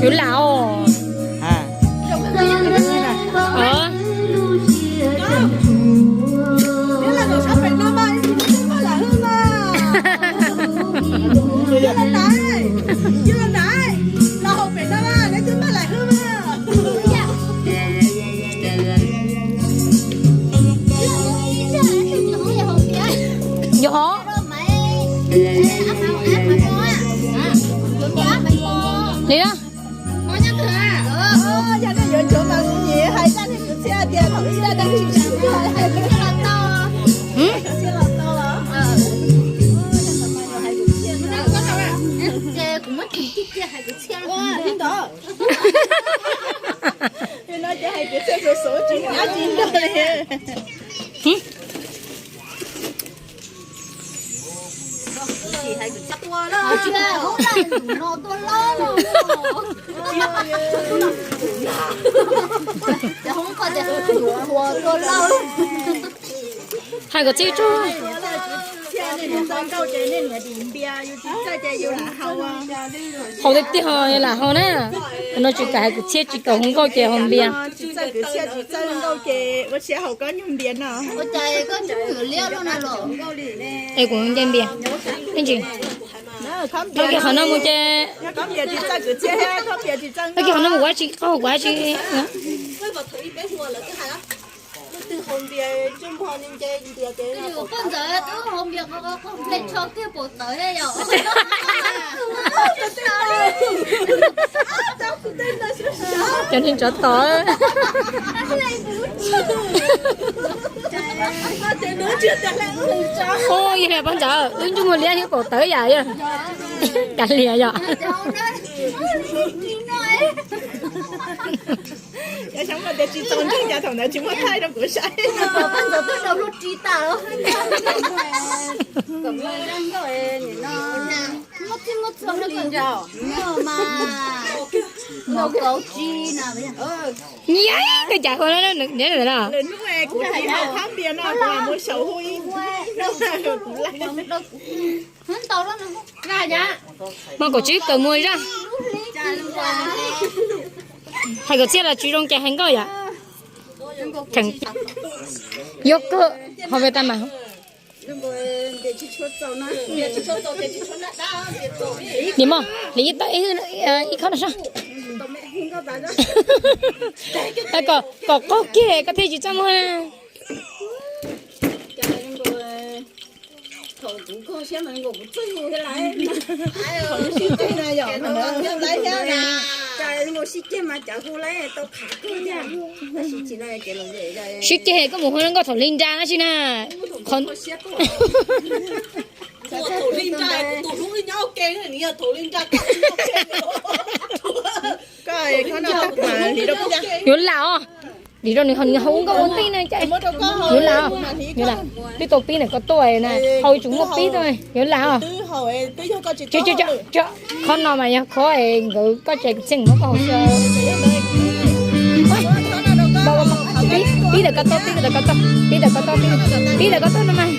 Yuav lam os. Yog hov. Li na. Yog nej yuav ntsuav mas kuv nyiam hais zaj nej kwv txhiaj tias thaum ub dab dab tsi tsis Hais kom txhia tso. Haus tiag tiag ho lam haus na. Tam no tsis kam hais kwv txhiaj tsis kam hu nkauj ces haus npias. Es kuv nce npias. Ib ntsis, thaub kiag qhov no mus ces, thaub kiag qhov no mus kuv tsis qaug kuv tsis. Cov neeg tsov tom. Yog li pab ntawd wb ntsej muag liab thiab paum tawv yam yog kav liam yom. Cov xyoob ko tias tsis txaus ntseeg cas thaum ntawd tsis muaj thaij rau kuv saib. Nyiam koj cas hu no. Mas kom tsis kawm muag zaj. Hais kom txhiaj los tsis zoo ces hais nkauj yom. Yuav kawg ho ve ta mas. Nim mog li ib khob no sab. Kom qaug kiag koj thiaj tsis txaj muag na. Sib ceg koj mus hu nkauj thaum li nra tab sis na. Yuav lam os. Lim rau nws ho nws hu nkauj ua ntej na. Yuav lam os. Yuav lam. Twb tau pib ntawm koj tuaj na, hau tsis muaj pib tuaj, yuav lam os. Qhov no mas yog qhov nkawd koj tsev txheej muab koj haus xwb. Pib ntawm koj tuaj, pib ntawm koj tuaj, pib ntawm koj tuaj, pib ntawm koj tuaj no mas.